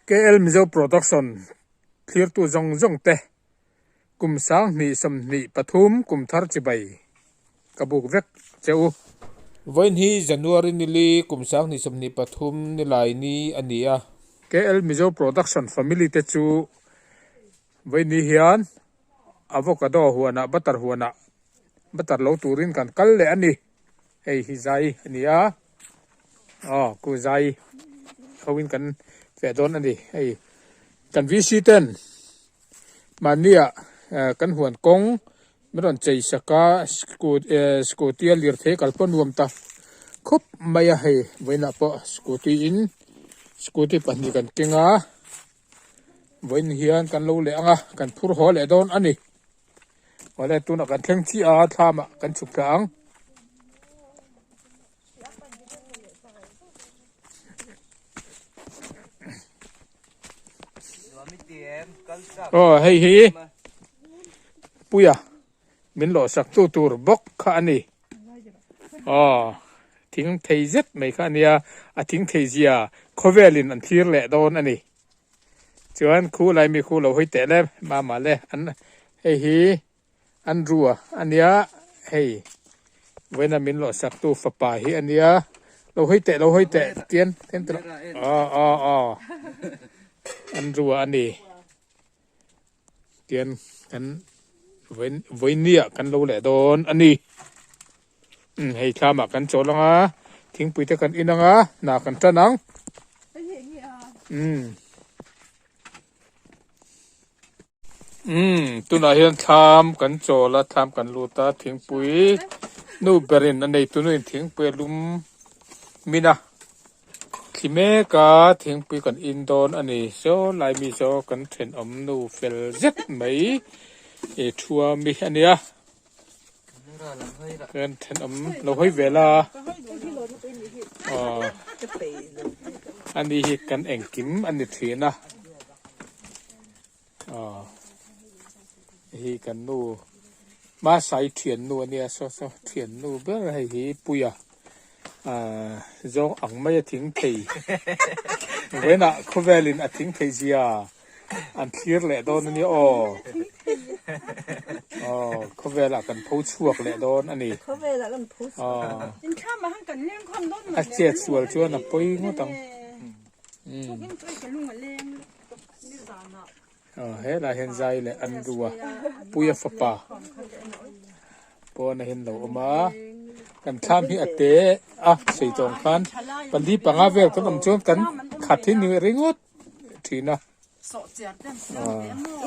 KL Mizo Production thlirtu zawng zawng te kum 2023 kum thar chibai ka buk vek che u. Vawiin hi January nili kum 2023 nilai ni a ni a. KL Mizo Production family te chu vawiin ni hian avocado huanah butter huanah butter lo turin kan kal leh a ni. Hei hi zai a ni a, aw ku zai ho in kan feh dawn a ni. Hei kan VC ten mahnia kan huan kawng min rawn chei sak a scooty a lirthei kal pawh nuam ta khawp mai a hei vawiinah pawh scooty in scooty pahnih kan keng a vawiin hian kan lo leh ang a kan phur haw leh dawn a ni. Awle tunah kan thleng chiah a thlamah kan chhuk thla ang. Aw hei hi Puia min lawh sak tu tur bawk kha a ni. Aw thing thei zet mai kha a nia a thing thei zia khawvelin an thlir leh dawn a ni. Chuan khu lai mi khu lo hawi teh le mama le an hei hi an rua a nia hei vawiina min lawh sak tu fapa hi a nia lo hawi teh lo hawi teh tian tian teh aw aw aw an rua a ni tian kan vawiin vawinia kan lo leh dawn a ni umm hei thlamah kan chawl ang a thingpui te kan in ang a hna kan tan ang umm umm tunah hian thlam kan chawl a thlam kan lut a thingpui nu berin a neitu nuin thingpui a lum min a thli mek a thingpui kan in dawn a ni saw lai mi saw kan thenawm nu fel zet mai ih thuami a nia. Kan thenawm lo hawi vel a aw ani hi kan engkim a ni thin a aw hei kan nu hmasai thiannu a nia saw saw thiannu ber hei hi Puia ahh zawng ang mai a thing thei vawiinah khawvelin a thing thei zia. An thlir leh dawn a nia aw. Aw khawvelah kan pho chhuak leh dawn a ni. Khawvelah kan pho chhuak. Aw. Inthlam ah han kan leng khawm dawn A chet sual chuan a pawi ngawt ang. Aw helai hian zai leh an du a Puia fapa pawn a hian lo awm a. Kan thlam hi a te a sei tawng khan pali panga vel kan awm chuan kan khat hi ni ringawt. thin a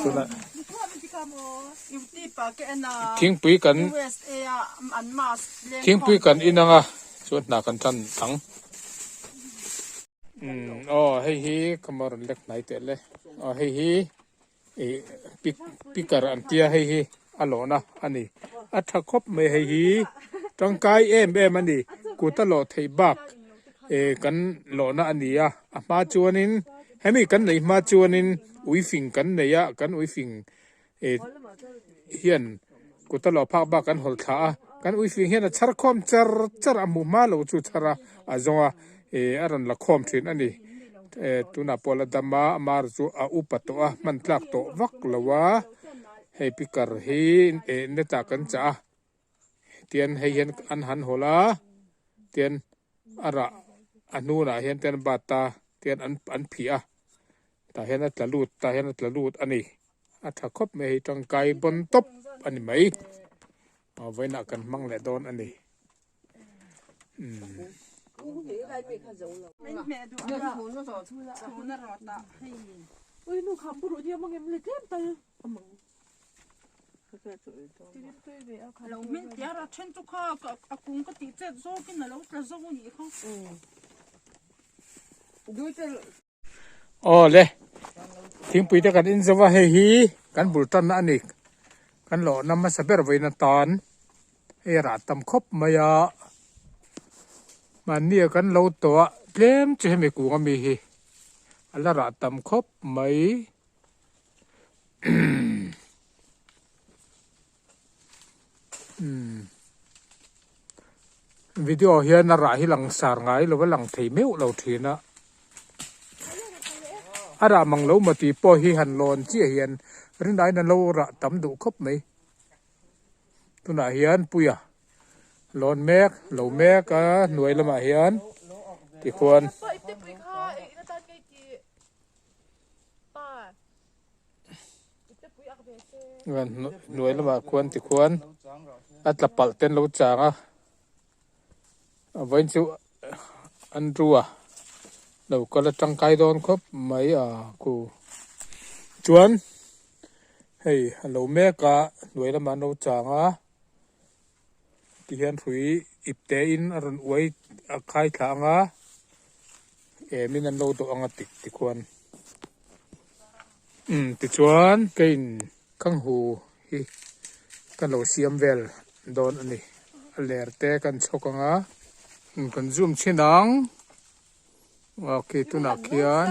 tunah thingpui kan thingpui kan in ang a chuan hna kan tan ang umm aw hei hi ka maw rawn lek hnai teh le aw hei hi ih pic picker an tia hei hi a lawhna a ni a tha khawp mai hei hi tangkai em em a ni kut a lawh theih bak eh kan lawhna a ni a a hma chuanin hemi kan neih hma chuanin uifing kan nei a kan uifing eh hian kut a lawh phak bak kan hawl thla a kan uifing hian a chhar khawm char char a hmuh hma lo chu chhar a a zawng a eh a rawn la khawm thin a ni eh tunah pawh la dam a amar chu a upa tawh a hman tlak tawh vak lo a hei picker hi eh net ah kan chah a tian hei hian an han hawl a tian a rah a hnunah hian te an bat a tian an an phih a tah hian a tla lut tah hian a tla lut a ni a tha khawp mai hei tangkai bawn tawp a ni mai aw vawiinah kan hmang leh dawn a ni umm. Lo hming tiar a then chu kha a kung ka tih chet zawkin a lo tla zo a nih kha. Aw le thingpui te kan in zo a hei hi kan bul tanna a ni kan lawhna hmasa ber vawiin atan hei a rah tam khawp mai a mahni a kan lo tawh a tlem chu hemi kung ami hi a la rah tam khawp mai. Video hian a rah hi lang sar ngai lo a lang thei meuh lo thin a. A rah mang lo maw tih pawh hi han lawn chiah hian rinaiin an lo rah tam duh khawp mai. Tunah hian Puia lawn mek lo mek a hnuai lamah hian tikhuan. Hnuai lamah khuan tikhuan a tla palh te an lo chang a. A vawiin chu Andrew a lo kal a tangkai dawn khawp mai a ku chuan hei a lo mek a hnuai lamah an lo chang a tihian hrui ip te in a rawn uai a khai thla ang a em in an lo dawh ang a tik tikhuan umm tichuan keiin Khanghu hi ka lo siam vel dawn a ni. A ler te kan chhawk ang a, kan zoom chhin ang. Ok tunah khian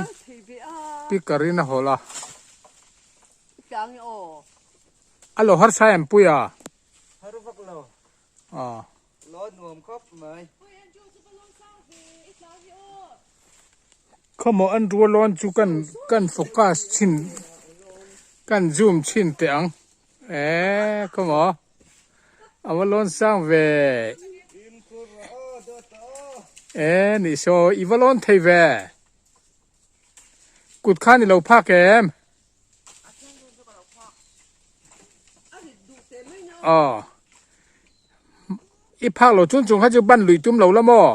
picker in a hawlh a. A lo harsa em pui a? Har vak lo. Aw. Lo nuam khawp mai. Khawmaw an rual lawn chu kan kan focus chhin kan zoom chhin teh ang eee khawmaw a va lawn sang ve eee nih saw i va lawn thei ve kut khan i lo phak em. Aw i phak lo chung chung kha chu ban lui tum lo la maw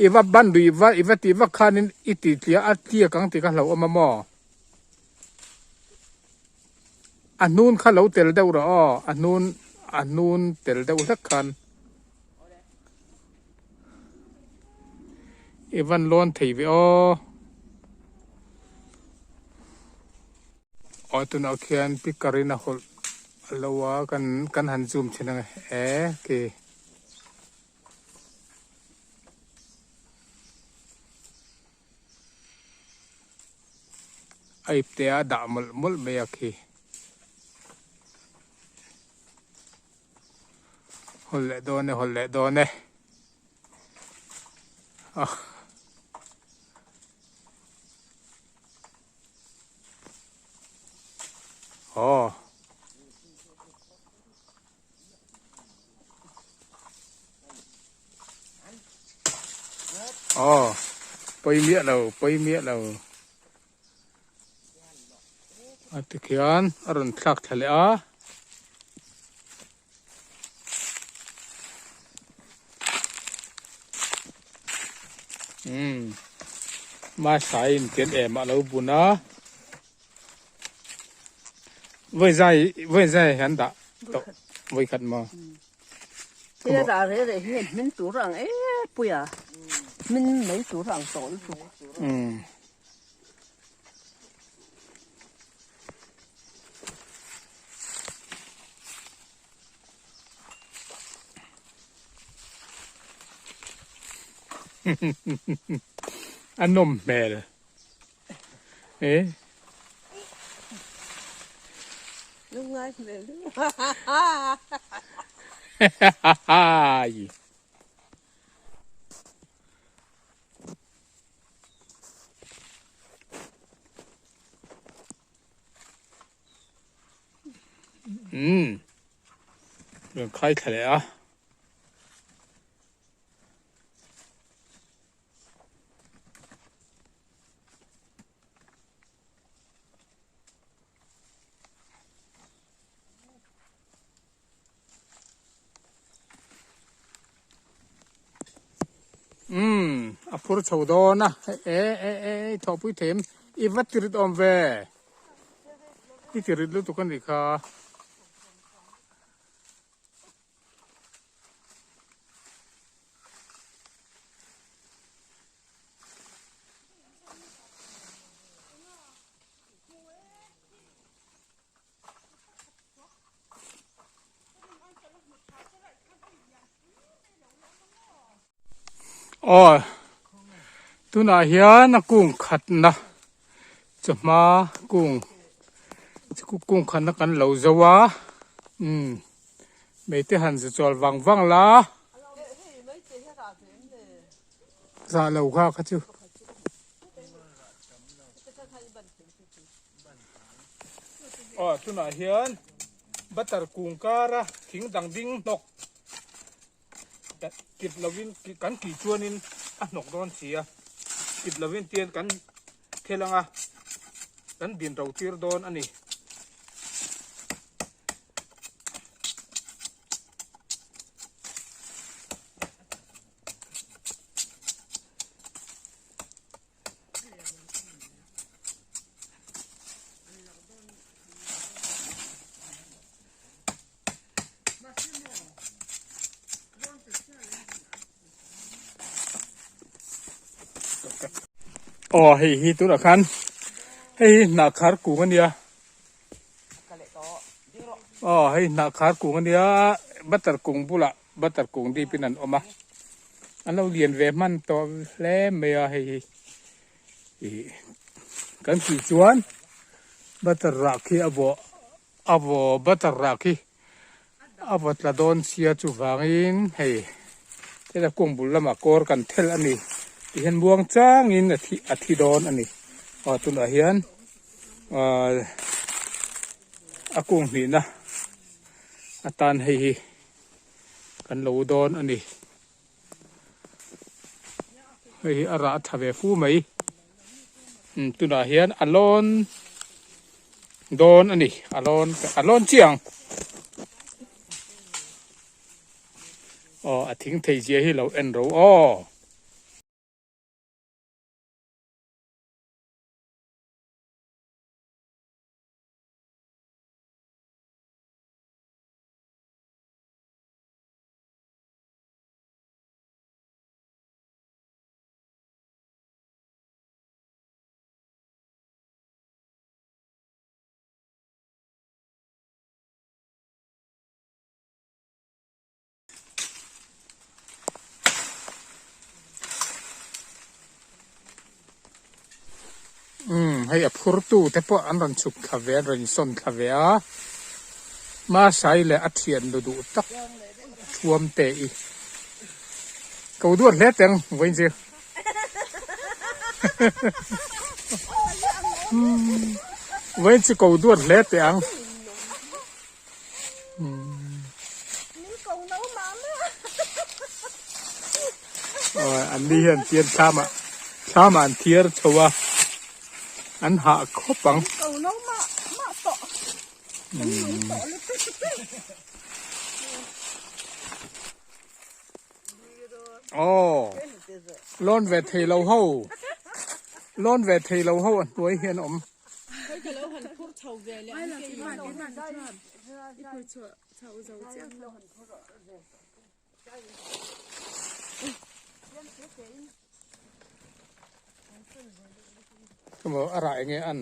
i va ban lui va i va tih vak khanin i tih tliah a tliak ang tih kha hlauh awm a maw a hnun kha lo tel deuh rawh aw a hnun a hnun tel deuh hlek khan i van lawn thei ve aw. Aw tunah khian picker in a hawlh a lo a kan kan han zoom thin ang e e khi. A ip te a dah mawlh mawlh mai a khi. Hawlh leh dawn e hawlh leh dawn e. Ah. Aw. Aw. Pawi miah lo, pawi miah lo. A tikhian a rawn thlak thla leh a. Umm Masain tian em a lo bun a vawi zai vawi zai hian dah tawh vawi khat maw He rah reh reh hi hmin tur ang e puia hmin mai tur ang tawh lutuk. Umm. A nawm hmel e. Lungngai hmel. Umm rawn khai thla leh a. Umm a phur chho dawn a e e e i thawhpui thei em i va tirit awm ve i tirit lutuk a nih kha. Aw tunah hian a kung khatna chawhma kung kung khatna kan lo zo a umm hmeichhe han zu chawl vang vang la zah lo kha kha chu. Aw tunah hian butter kung kara thing dang ding hnawk kip lovin kan tih chuanin a hnawk dawn si a, kip lovin tian kan thel anga kan din ro tir dawn a ni. Aw hei hi tunah khan hei hi hnah khar kung a nia aw hei hnah khar kung a nia butter kung bulah butter kung dip in an awm a an lo lian ve hman tawh hle mai a hei hi ih kan tih chuan butter rah khi a vawh A vaw butter rah khi a vaw tla dawn sia chuvangin hei heta kung bul lamah kawr kan thelh a ni ti hian muang changin a thi a thi dawn a ni aw tunah hian ahh a kung hnihna atan hei hi kan lo dawn a ni hei hi a rah tha ve fu mai tunah hian a lawn dawn a ni a lawn a lawn chiang aw a thing thei zia hi lo en ro aw. Umm hei a phur tu te pawh an rawn chhuk thla ve an rawn insawn thla ve a Masai leh a thian nu duh tak thuam te i ko duat hle teng vawiin chu vawiin chu ko duat hle teh ang. An ni hian tian thlamah thlamah an thiar chho a an hah khawp ang. Aw lawn ve thei lo ho lawn ve thei lo ho a hnuai hian a awm. Emaw a rah enge an.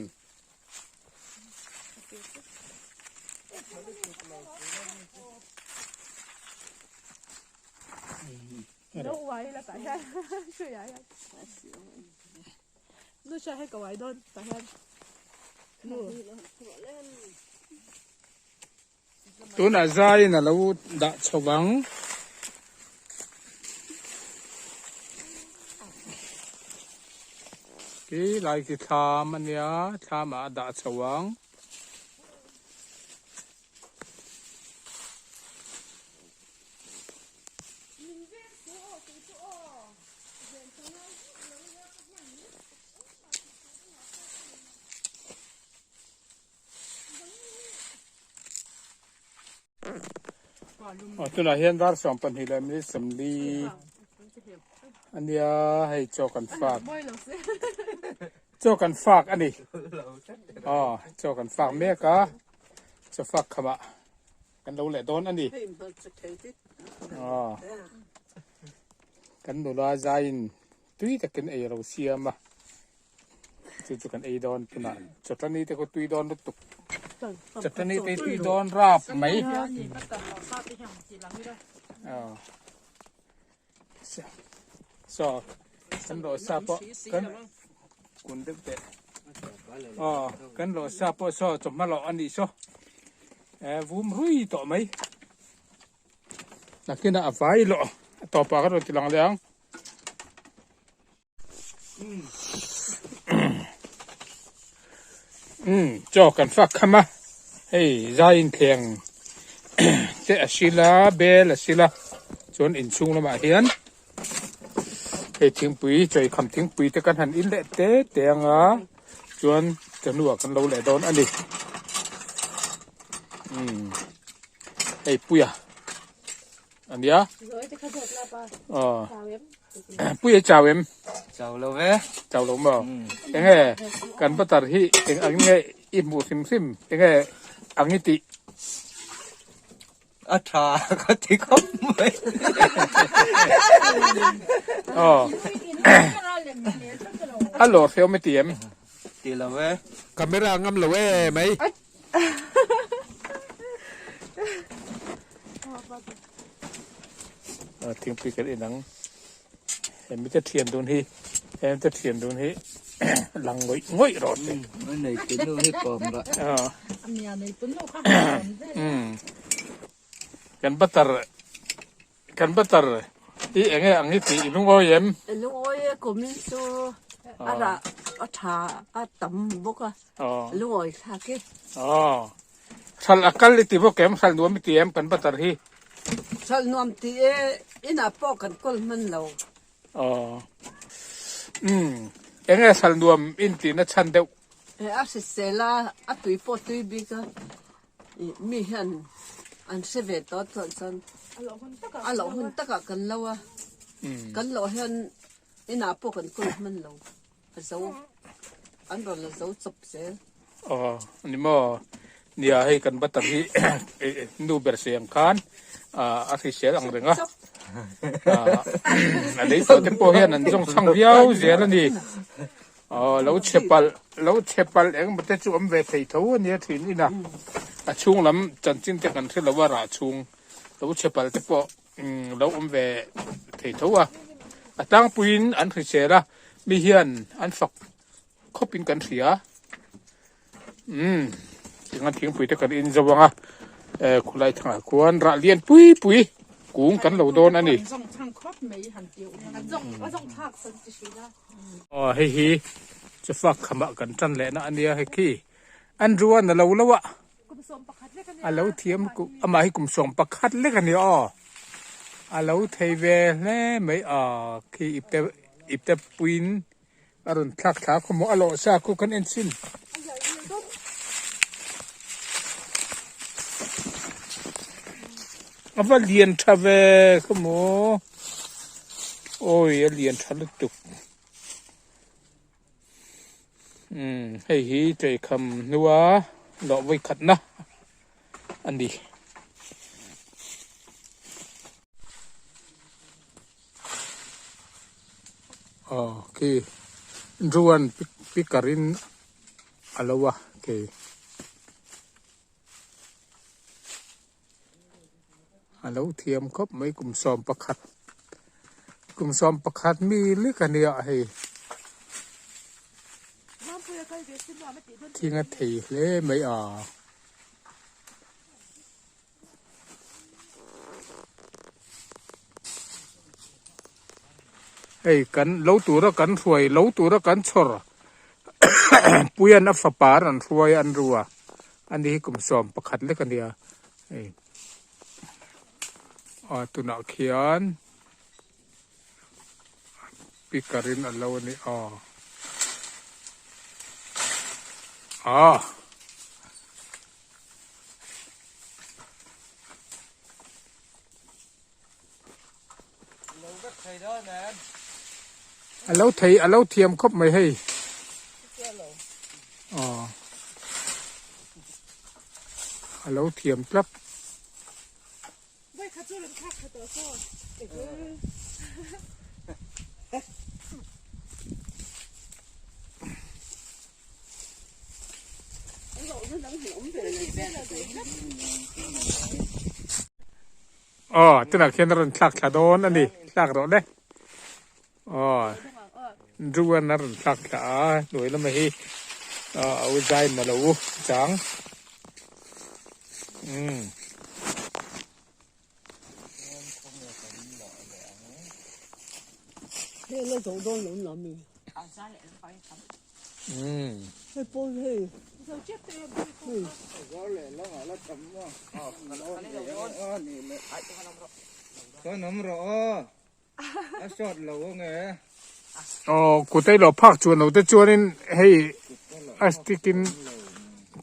Tunah zaiin a lo dah chho vang. Khi lai khi thlam a nia, thlamah a dah chho ang. Tunah hian dar 22 leh minute 40 a nia hei chaw kan fak chaw kan fak a ni aw chaw kan fak mek a chaw fak khamah kan lo leh dawn a ni aw kan nula zaiin tui takin ei ro siam a. Chu chu kan ei dawn tunah chawtani te khaw tui dawn lutuk chawtani te tui dawn rap mai so kan rawh sa pawh kan kun deuh teh aw kan rawh sa pawh saw chawhma lawh a nih saw vum rui tawh mai nakinah a vai lawh a tawpah kan rawn ti lang leh ang. Chaw kan fak kham a. Hei zai inthleng te a sil a bel a sil a chuan inchhung lamah hian hei thingpui chawikham thingpui te kan han in leh te te anga chuan chawhnuah kan lo leh dawn a ni umm hei puia a nia aw puia chau em chau lo ve chau lo maw enge kan butter hi eng ang nge i hmuh hrim hrim enge ang i tih a tha ka ti khawp mai aw a lawr hreu mai ti em ti lo ve camera ngam lo e mai Thingpui kan inang hemi te thian dun hi hemi te thian dun hi lang ngawih ngawih rawh se kan butter kan butter hi enge ang hi tih i lungawi em lungawi e kumin chu a rah a tha a tam bawk a lungawi thlak e Hral a kal i ti bawk em? Hral nuam i ti em kan butter hi? Hral nuam ti e, inah pawh kan kawl hman lo. Aw. Umm. Eng nge hral nuam in tihna chhan deuh? He a hrisel a, a tui pawh tui bik a, ih mi hian an hre ve tawh chuan chuan a loh hun takah kan lo a, kan loh hian inah pawh kan kawl hman lo. A zo an rawn la zo chawp zel. Aw ni maw nia hei kan butter hi nu ber sei ang khan a hrisel ang reng a a lei tawh te pawh hian an zawng chhang viau zel a ni aw lo chhe palh lo chhe palh engemaw te chu awm ve thei tho a nia thin ina a chhung lam chanchin te kan hre lo a rah chhung lo chhe palh te pawh lo awm ve thei tho a a tlangpuiin an hrisel a mi hian an fak khawpin kan hria umm tinga thingpui te kan in zo ang a eh khulai thangah khuan rah lian pui pui kung kan lo dawn a ni aw hei hi chawfak khamah kan tan leh na a nia hei khi an ruan a lo lo a. A lo thiam amah hi kum 11 lek a ni aw a lo thei ve hle mai a khi ipte ipte puiin a rawn thlak thla khaw maw a lawh sa khu kan en chhin a va lian tha ve khaw maw awi a lian tha lutuk. Umm hei hi cheikham hnua lawh vawikhatna a ni. Aw khi Druan picker in a lo a khi. A lo thiam khawp mai kum 11 kum 11 mi lek a nia hei thing a thei hle mai a. Hei kan lo tura kan hruai lo tura kan chhawr puian a fapa an rawn hruai a an ru a ani hi kum 11 lek a nia hei a tunah khian speaker in a lo a ni aw ah. A lo thei a lo thiam khawp mai hei aw a lo thiam tlat. Aw tunah khian a rawn thlak thla dawn a ni thlak rawh le aw Druan a rawn thlak thla a hnuai lamah hi aw a u zai ma lo chang umm. Hei pawh hei. Chuan awm rawh aw. A short lo ange. Aw kut a ilo phak chuan lo te chuanin hei a stick in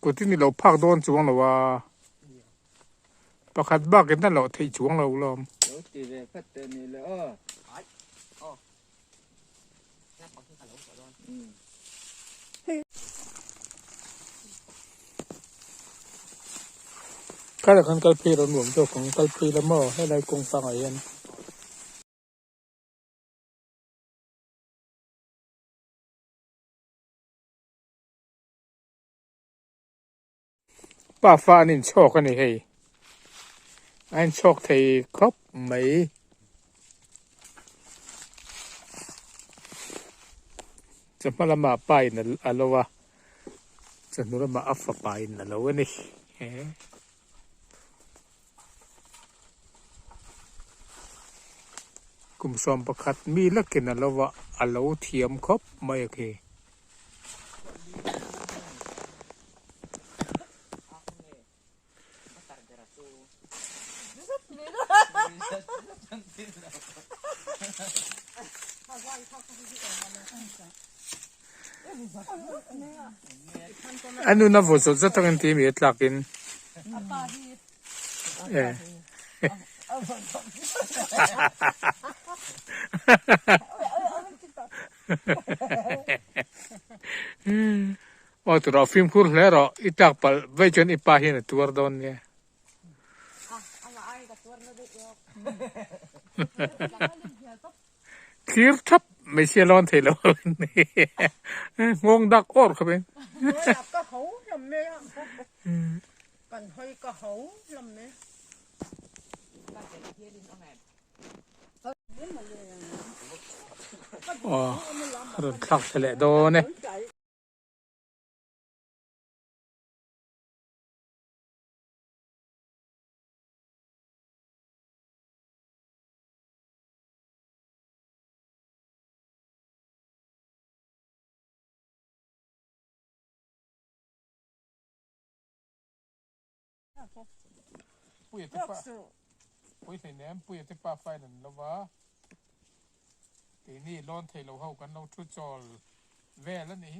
kut in ilo phak dawn chuang lo a. Pakhat bak in a loh theih chuang lo lawm. Lo ti ve phat teh ni le aw. Kharah khan kal phei rawh nuam zawk ang kal phei la maw helai kawng pangah hian. Pafa an inchhawk a ni hei a inchhawk thei khawp mai. Chawhma lamah pa in a lo a, chawhnu lamah a fapa in a lo a ni. Kum 11 mi lakin a lo a, a lo thiam khawp mai a khi. A nun a vaw zawt zawt ang engtin mi a tlak in e Aw tawh fimkhur hle rawh i tlak palh vaih chuan i pa hian a tuar dawn nia. Thlir thap mai sia lawn thei lo nghawng dak awr khawp in. Aw rawn thlak thla leh dawn e. Puia te pa pui hlei nem puia te pa file an lo va keini lawn thei lo ho kan lo thu chawl vel a ni.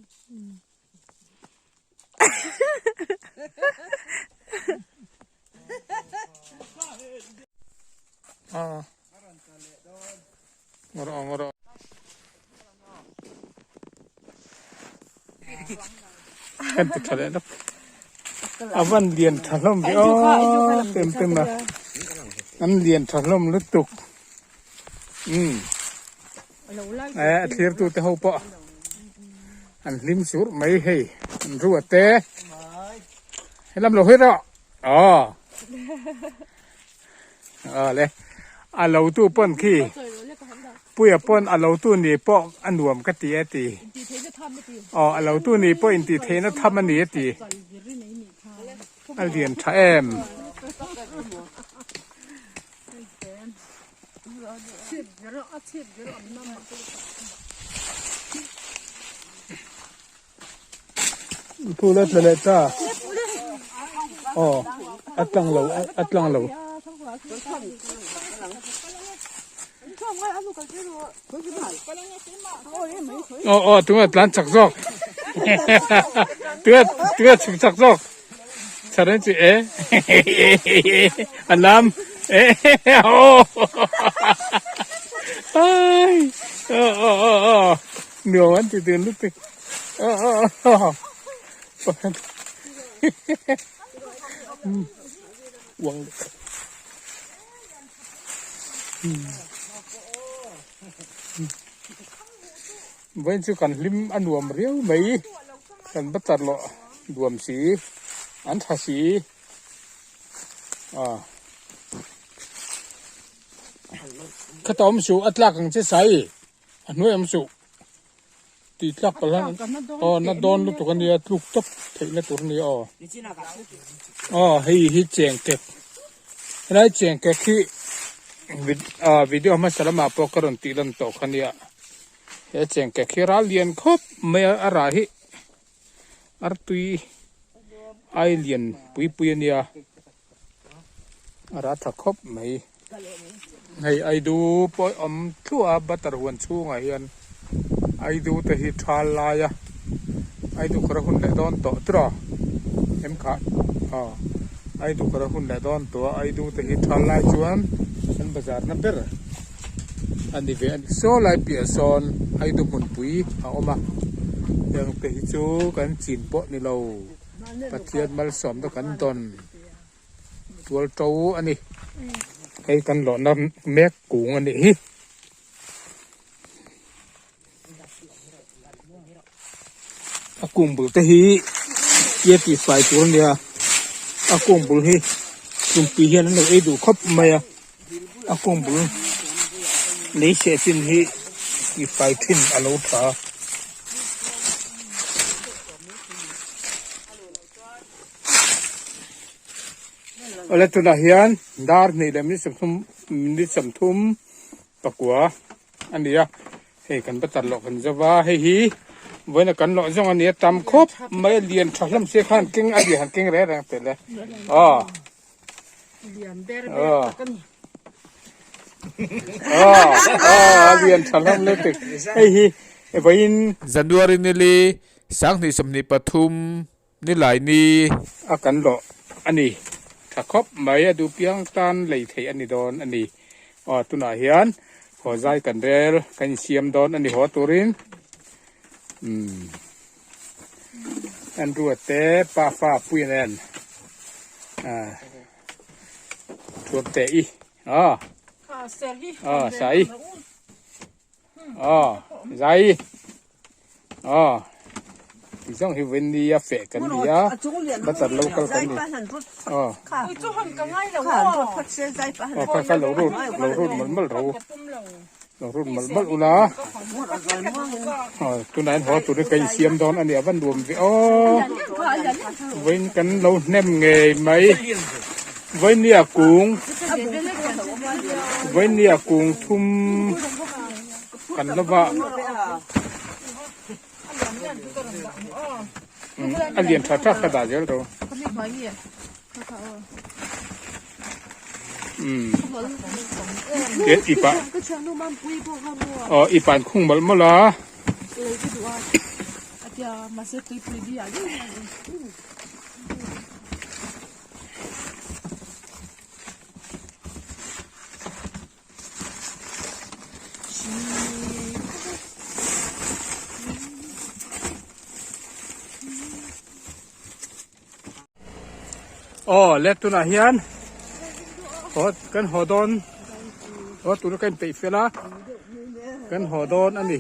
Ah. Ngawrh ngawrh. Kan ti tha leh lawk. A van lian tha hlawm ve aw pem pem a. An lian tha hlawm lutuk. Umm. Eh a thlir tu te ho pawh an hlim sur mai hei an ruat te. Helam lo hawi rawh. Aw. Aw le. A lo tu pawn khi Puia pawn a lo tu ni pawh a nuam ka ti a ti. Aw a lo tu ni pawh intih theihna tham a ni a ti. A lian tha em. Thu la tla leh ta. Aw a tlang lo a tlang lo. Aw aw tunge tlan chak zawk. Tunge tunge chhuk chak zawk. Chhan chu e a lam e aw ai aw aw aw aw nuam an ti dun lutuk aw aw aw uang Vawiin chu kan hlim a nuam riau mai kan va tar loh duam si an tha si ah khata awm suh a tlak ang che sai a hnuai awm suh tih tlak palh a aw na dawn lutuk a nia tluk tawp theih na tur a nia aw aw hei hi cheng kek helai cheng kek hi ah video hmasa lamah pawh ka rawn tih lan tawh kha nia he cheng kek hi ral lian khawp mai a a rah hi. Artui ai lian pui pui a nia a rah tha khawp mai. Hei Aidu pawh awm thluah a butter huan chhungah hian Aidu te hi thal lai a Aidu khawrh a hun leh dawn tawh tiraw em kha aw Aidu khawrh a hun leh dawn tawh a Aidu te hi thal lai chuan an bazar na ber a ni ve a ni. Saw lai piah sawn Aidu hmunpui a awm a heng te hi chu kan chin pawh ni lo Pathian malsawmna kan dawn. Tual to a ni. Hei kan lawhna mek kung a nih hi. A kung bul te hi tia tih fai tur a nia. A kung bul hi tumpi hian an lo ei duh khawp mai a. A kung bul lei seh chin hi tih fai thin a lo tha. Awle tunah hian dar hnih leh minute sawmthum minute sawmthum pakua a ni a hei kan va tar loh kan zo va hei hi vawiin a kan lawh zawng a ni a tam khawp mai a lian tha hlawm sia khan keng a lian han keng reng reng tel e aw aw aw aw a lian tha hlawm lutuk hei hi vawiin January nili Sanghnih 23 Nilai ni a kan lawh a ni. Tha khawp mai a duh piang tan lei theih a ni dawn a ni. Aw tunah hian haw zai kan rel kan insiam dawn a ni haw turin umm Andrew a te pa fa pui nen ah thuam teh i aw aw sai aw zai. Aw ti zawng hi vawiin nia feh kan ni a butter lo kal kan ni aw aw kha kha lo rut lo rut mawlh mawlh ro lo rut mawlh mawlh ula aw tunah hian haw turin ka insiam dawn a ni a va nuam ve aw vawiin kan lo hnem ngei mai vawiin nia kung vawiin nia kung thum. Kan la va a lian tha tha kha dah zel tawh umm tian ipa aw ipa an khung mawlh mawlh a. Aw le tunah hian haw kan haw dawn haw tura ka inpeih fel a kan haw dawn a ni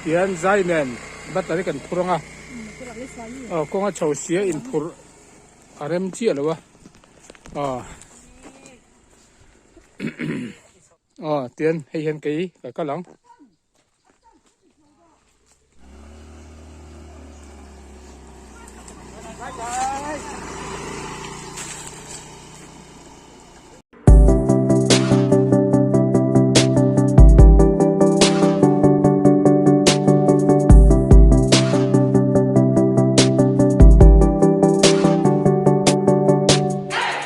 tihian zai nen battery kan phur ang a aw kawnga chho sia inphurh a rem chiah lo a aw. Aw tian hei hian kei ka kal ang.